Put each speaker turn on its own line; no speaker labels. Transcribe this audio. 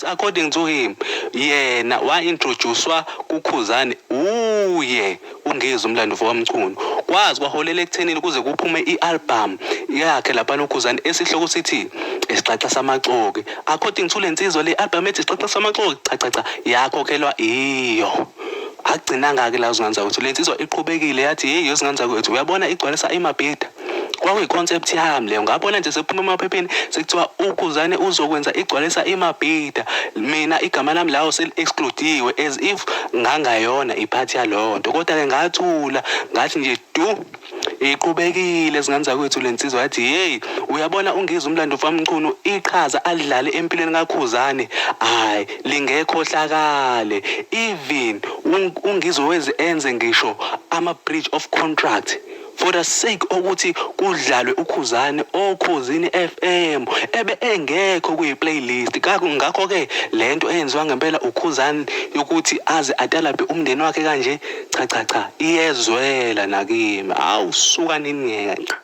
According to him, yena wa-introduce-wa kuKhuzani uye uNgizwe uMlando mfokaMchunu. Kwaze kwaholela ekuthenini kuze kuphume i-album yakhe laphana uKhuzani esihloko sithi Isixaxa Samaxoki. According to le nsizwa le album ethi Isixaxa Samaxoki, cha cha cha, yakhokhelwa iyo. Akugcinanga-ke la zingane zakwethu, le nsizwa iqhubekile yathi yeyi yozingane zakwethu, uyabona igcwalisa imabhida. Kwakuyi-concept yami leyo, ngabona nje sekuphuma emaphepheni sekuthiwa uKhuzani uzokwenza igcwalisa imabhida. Mina igama lami lawo seli-excludiwe as if ngangayona iphathi yalowo nto. Kodwa-ke ngathula ngathi nje du. Iqhubekile zingane zakwethu le nsizwa yathi yeyi uyabona uNgizwe uMlando Mfamchunu iqhaza alidlale empilweni kaKhuzani hhayi lingekhohlakale even uNgizwe weze enze ngisho ama-bridge of contract for the sake okuthi kudlalwe uKhuzani oKhozini FM ebe engekho kuyi-playlist. Ngakho-ke le nto eyenziwa ngempela uKhuzani yokuthi aze atalabhe umndeni wakhe kanje, cha cha cha, iyezwela nakimi. Awu suka niniyeka.